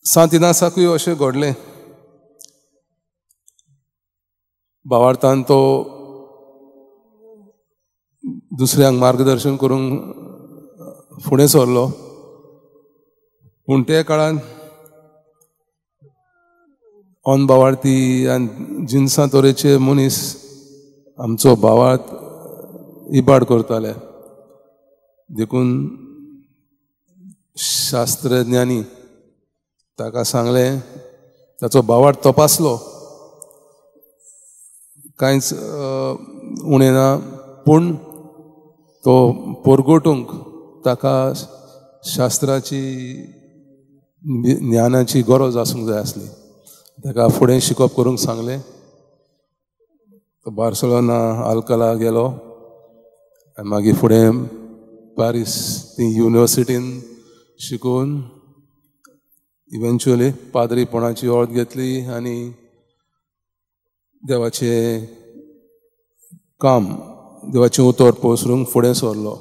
सांत इनासाकूय अशें घडलें. भावार्थान तो दुसऱ्यांक मार्गदर्शन करूंक फुडें सरलो, पूण त्या काळान अनभावार्थी आनी जिनसां तरेचे मनीस आमचो भावार्थ इबाड करताले. देखून शास्त्रज्ञानी ताका सांगलें, ताचो भावार्थ तपासलो, कांयच उणें ना, पूण तो परगटूंक ताका शास्त्राची ज्ञानाची गरज आसूंक जाय आसली. ताका फुडें शिकप करूंक सांगलें. तो बार्सेलोना आल्कला गेलो आनी मागीर फुडें पॅरीस ती युनिवर्सिटीन शिकून इवेंच्युअली पाद्रीपणाची ओळख घेतली आनी देवाचें काम, देवाचें उतर पसरूंक फुडें सरलो.